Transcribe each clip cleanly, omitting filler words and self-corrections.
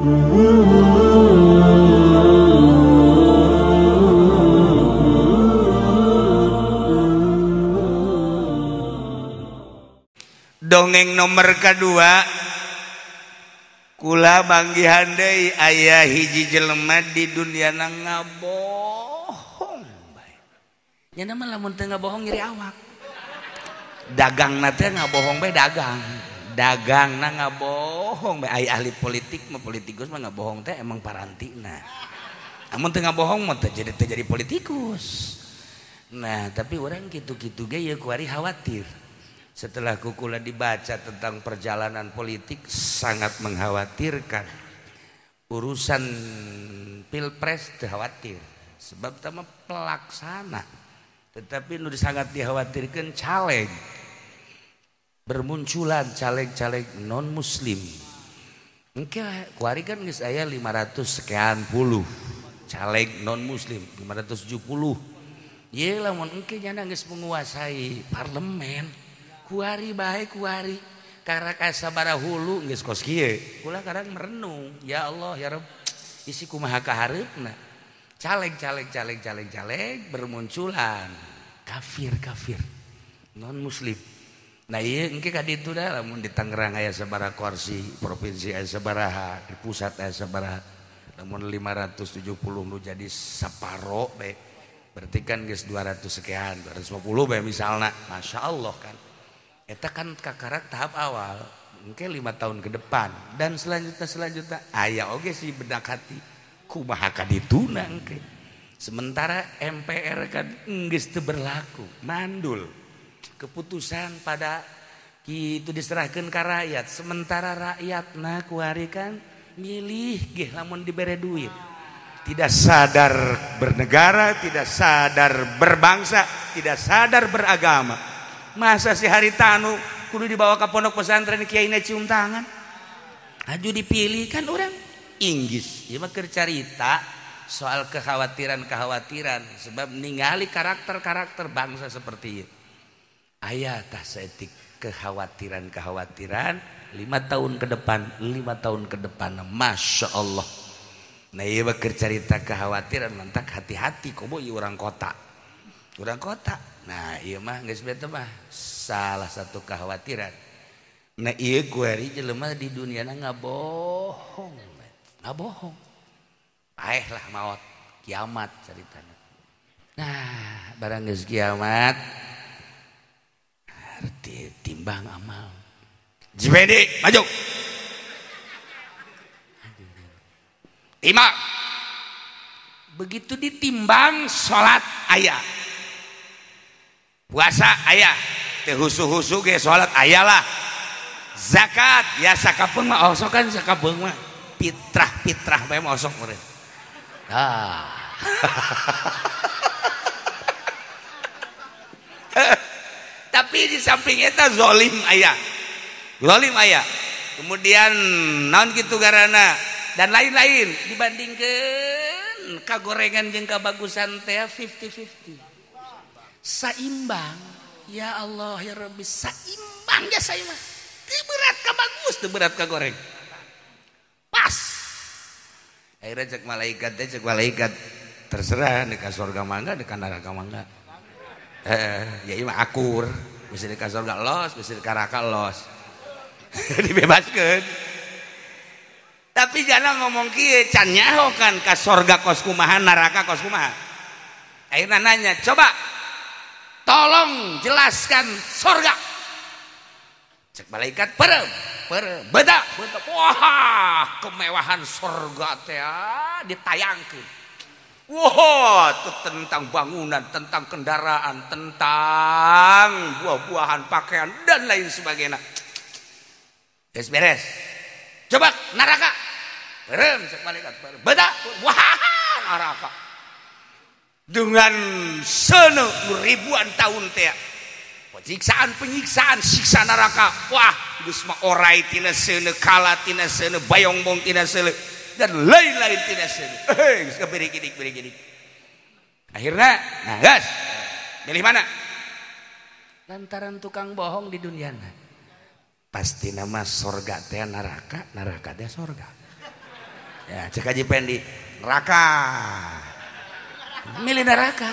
Dongeng nomor kedua kula manggihan deui aya hiji jelema di dunia na ngabohong bae. Nya mah lamun teu ngabohong nyeri awak. Dagangna teh ngabohong bae dagang. Dagangna ngabohong bae aya ahli politik mah politikus mah ngabohong teh emang parantina. Amun teu ngabohong mah teu jadi politikus. Nah, tapi orang kitu-kitu ge ieu kuari khawatir. Setelah kukula dibaca tentang perjalanan politik sangat mengkhawatirkan. Urusan pilpres khawatir sebab tama pelaksana. Tetapi nu sangat dikhawatirkan caleg. Bermunculan caleg-caleg non muslim. Engke kuari kan geus aya 500 sekian puluh caleg non muslim, 570. Ye lamun engke nyana geus menguasai parlemen. Kuari bae kuari karaka sabaraha hulu geus kos kieu kula karang merenung ya Allah ya Rabb isi kumaha kahareupna caleg caleg caleg caleg caleg bermunculan kafir kafir non muslim. Nah ieu engke ka ditu da lamun di Tangerang aya sabaraha kursi provinsi aya sabaraha di pusat aya sabaraha lamun 570 nu jadi saparo bae berarti kan geus 200 sekian 250 bae misalna Masya Allah kan. Eta kan kakarak tahap awal mungkin 5 tahun ke depan dan selanjutnya aya oge sih benak hati kumaha ka dituna engke. Sementara MPR kan geus teu berlaku mandul keputusan pada kitu diserahkeun ka rakyat sementara rakyatna kuari kan milih ge lamun dibere duit tidak sadar bernegara, tidak sadar berbangsa, tidak sadar beragama. Masa si Haritanu kudu dibawa ke pondok pesantren kiai cium tangan aju dipilih kan orang Inggris. Ieu mah keur carita soal kekhawatiran-kekhawatiran sebab ningali karakter-karakter bangsa seperti ieu. Aya tah saeutik kekhawatiran-kekhawatiran 5 tahun ke depan, 5 tahun ke depan. Masya Allah. Nah ieu mah keur carita kekhawatiran mantak hati-hati komo ieu urang kota. Urang kota. Nah ieu mah geus beta mah salah satu kekhawatiran. Nah ieu kuari jelema di duniana ngabohong. Ngabohong. Paeh lah maot kiamat caritana. Nah, barang geus kiamat arti timbang amal. Jibedi maju. Timbang. Begitu ditimbang salat aya. Puasa aya, teu husu-husu ge salat aya lah. Zakat ya sakapeung mah osok kan sakapeung mah fitrah-fitrah bae mah osok meureun. Ah. Tapi di samping eta zalim aya. Zalim aya. Kemudian naon kitu garana dan lain-lain dibandingkeun kagorengan jeung kabagusan teh 50-50. Saimbang ya Allah ya Rabbi saimbang ya saimbang teu berat ka bagus teu berat ka goreng pas akhirnya cek malaikat teh cek malaikat terserah di ka surga mangga di ka neraka mangga ya ieu mah akur bisa di ka surga los bisa di ka neraka los dibebaskeun tapi jangan ngomong kieu can nyaho kan ka surga kos kumaha neraka kos kumaha akhirnya nanya coba tolong jelaskan sorga. Cek malaikat perem, perem, beda, beda. Wah, kemewahan sorga teh ditayangkeun. Wah, itu tentang bangunan, tentang kendaraan, tentang buah-buahan, pakaian dan lain sebagainya. Beres beres. Coba neraka. Perem, cek malaikat perem, beda. Wah, neraka. Dengan sene ribuan tahun teh penyiksaan penyiksaan siksa neraka wah geus mah orai tina seuneu kala tina seuneu bayongbong tina seuneu dan lain-lain tina seuneu geus kaberikidik berikidik akhirna nah geus milih mana lantaran tukang bohong di dunia pasti nama sorga teh neraka neraka teh sorga. Ya cek Haji Pendi neraka. Milih neraka.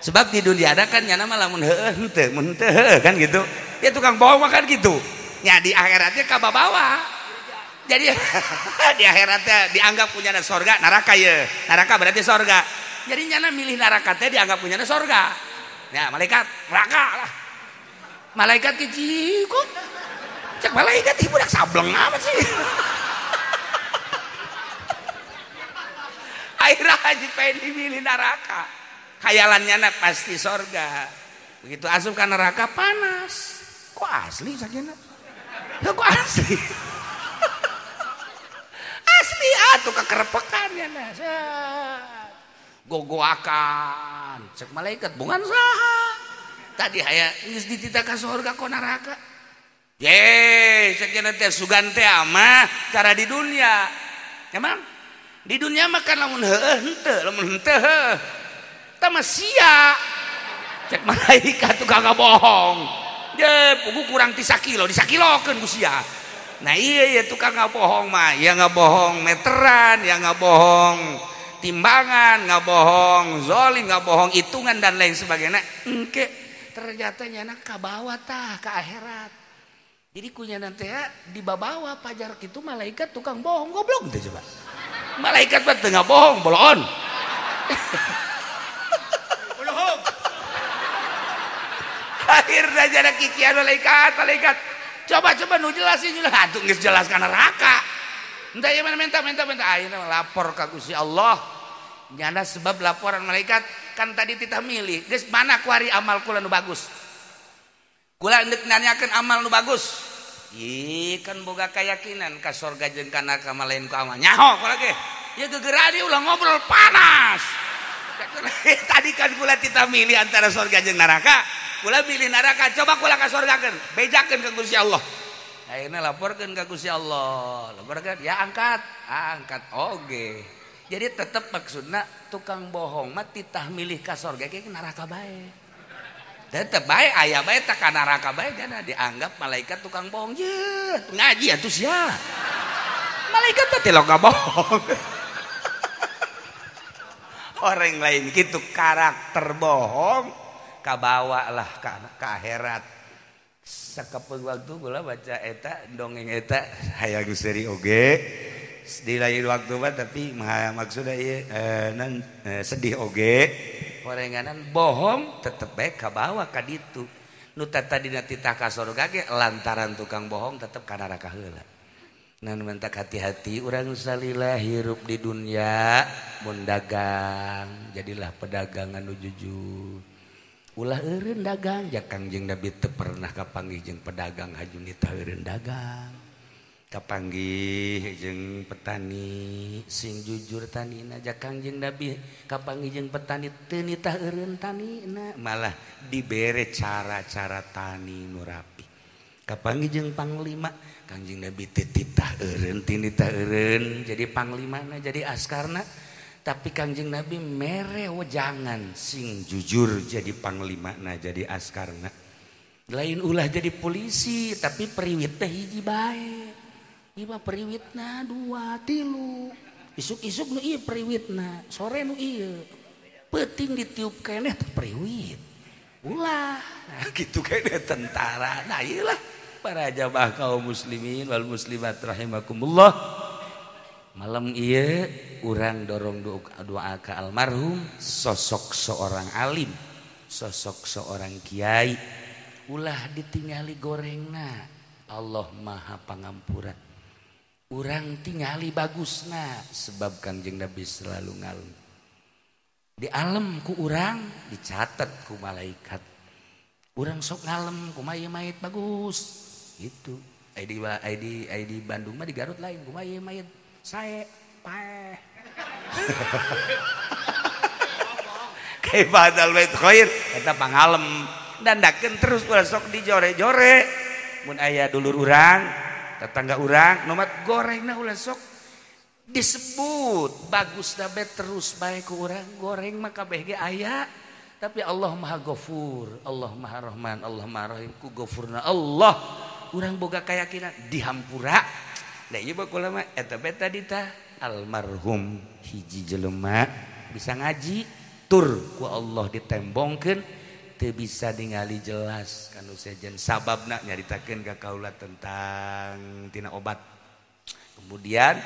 Sebab di dunia ada kan nyana mah lamun heueuh henteu, mun henteu heueuh kan gitu. Ya tukang bohong mah kan gitu. Nya di akhiratnya kababawa. Jadi di akhiratnya dianggap punya sorga, neraka ye. Neraka berarti sorga. Jadi nyana milih neraka teh dianggap punya sorga. Ya malaikat neraka lah. Malaikat kecil kok. Cek malaikat ibu budak sableng amat sih. Akhirnya Haji Pendi milih neraka. Khayalannya nak pasti sorga. Begitu asup ke neraka panas. Kok asli sakitnya? Ya kok asli? Asli atuh kekerepekan ya nah. Gogoakan. Cek malaikat bungan saha. Tadi haya geus dititah ka sorga kok neraka. Ye, cek teh sugan teh mah cara di dunia. Emang di dunia mah kan lamun heueuh henteu, lamun henteu heueuh. Tah mah sia. Cek malaikat tukang bohong. Ye, pugu kurang ti sakilo, disakilokeun ku sia. Nah iya ya tukang ngabohong mah, ya ngabohong meteran, ya ngabohong timbangan, ngabohong zolim, ngabohong hitungan dan lain sebagainya. Engke ternyata nyana kabawa tah ke akhirat. Jadi kunya nanti ya dibawa pajar itu malaikat tukang bohong goblok teh coba. Malaikat mah teu ngabohong, boloon. Bohong. Akhirnya jadi kikian malaikat, malaikat. Coba-coba nu jelasin jelas. Atuh geus jelas ka neraka. Entah ieu mana minta ayeuna lapor ka Gusti Allah. Nyana sebab laporan malaikat kan tadi titah milih. Geus mana kuari amal kula nu bagus? Kula endek nanyakeun amal nu bagus. Ih kan boga keyakinan ka sorga jeung ka neraka mah lain ku amal. Nyaho kula ge. Ya gegerani ulah ngobrol panas. Tadi kan kula titah milih antara sorga jeung neraka. Kula milih neraka, coba kula ka sorgakeun, bejakeun ka Gusti Allah. Akhirnya laporkeun ka Gusti Allah. Laporkeun, ya angkat, angkat oge. Jadi tetep maksudna tukang bohong mah titah milih ka sorga ge neraka bae. Tetep bae aya bae tah ka neraka bae jana dianggap malaikat tukang bohong. Ye, ngaji atuh sia. Malaikat teh tilok bohong. Orang lain gitu karakter bohong kabawa lah ke akhirat. Sakapeung waktu kula baca eta dongeng eta hayang seuri oge di lain waktu mah tapi maksudna ieu sedih oge horenganan bohong tetep bae kabawa ka ditu. Nu tadina titah ka sorga ge lantaran tukang bohong tetep ka neraka heula. Nan mentak hati-hati urang salila hirup di dunia mun dagang jadilah pedagangan nu jujur. Ulah eureun dagang, ja Kangjeng Nabi teu pernah kapanggih jeung pedagang haju nitah eureun dagang. Kapanggih jeung petani sing jujur tanina, ja Kangjeng Nabi kapanggih jeung petani teu nitah eureun tanina, malah dibere cara-cara tani nu rapi. Kapanggih jeung panglima, Kangjeng Nabi teu titah eureun, teu nitah eureun jadi panglimana, jadi askarna. Tapi Kangjeng Nabi mere wejangan sing jujur jadi panglima na jadi askarna. Lain ulah jadi polisi tapi periwit teh hiji bae. Ieu mah periwitna 2 3. Isuk-isuk nu ieu periwitna, sore nu ieu. Peuting ditiup keneh teh periwit. Ulah. Nah kitu keneh tentara. Nah ieu lah para jamaah kaum muslimin wal muslimat rahimakumullah. Malam iya urang dorong doa ke almarhum sosok seorang alim, sosok seorang kiai. Ulah ditingali gorengna, Allah Maha Pangampura. Urang tingali bagusna sebab Kangjeng Nabi selalu ngalem. Di alam ku urang dicatat ku malaikat. Urang sok ngalem kumaha ieu mayit bagus gitu. Ai di Bandung mah di Garut lain kumaha ieu mayit sae paeh. Kaibadal bait khair eta pangalem dandakeun terus ulah sok dijore-jore. Mun aya dulur urang, tetangga urang nomat gorengna ulah sok disebut bagus dabe terus bae ku urang goreng mah kabeh ge aya. Tapi Allah Maha Ghafur, Allah Maha Rahman, Allah Maha Rahim ku ghafurna Allah. Urang boga keyakinan dihampura. Da ieu mah kula mah eta bae tadi tah Almarhum hiji jelema bisa ngaji tur ku Allah ditembongkeun teu bisa ningali jelas kanu sejen sababna nyaritakeun ka kaula tentang tina obat. Kemudian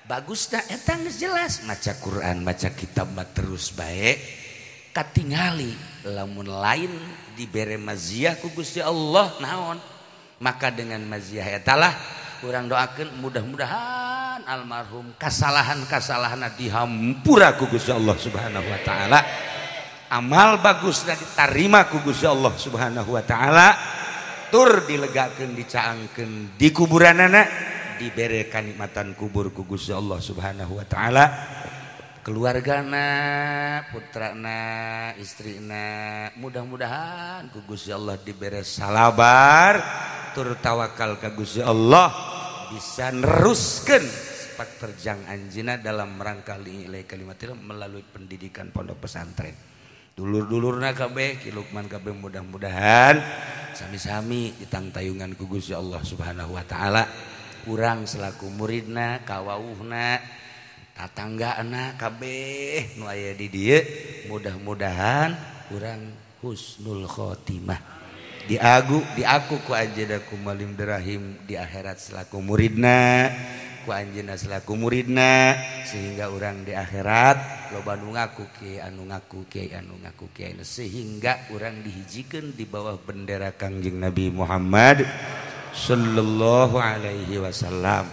bagusna eta geus jelas maca Quran maca kitab mah terus bae katingali lamun lain dibere maziah ku Gusti Allah naon, maka dengan maziah eta lah urang doakeun mudah-mudahan almarhum kasalahan-kasalahanna dihampura ku Gusti Allah Subhanahu wa taala, amal bagusna ditarima ku Gusti Allah Subhanahu wa taala, tur dilegakeun dicaangkeun di kuburanana dibere kanikmatan kubur ku Gusti Allah Subhanahu wa taala, keluargana, putrana, istrina mudah-mudahan ku Gusti Allah dibere salabar tur tawakal ka Gusti Allah bisa neruskeun sepak terjang anjeunna dalam rangka li'ilai kalimatillah melalui pendidikan pondok pesantren. Dulur-dulurna kabeh Ki Lukman kabeh mudah-mudahan sami-sami ditangtayungan ku Gusti Allah Subhanahu wa taala. Urang selaku muridna, kawauhna, tatanggaana kabeh nu aya di dieu mudah-mudahan urang husnul khotimah. Diagu diaku ku anjeunna ku Malim Derahim di akhirat selaku muridna, ku anjeunna selaku muridna sehingga urang di akhirat loba nu ngaku kiai anu ngaku kiai anu ngaku kiai sehingga urang dihijikeun di bawah bendera Kangjeng Nabi Muhammad sallallahu alaihi wasallam.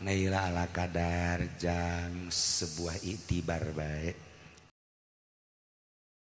Naila ala kadar jang sebuah iktibar bae.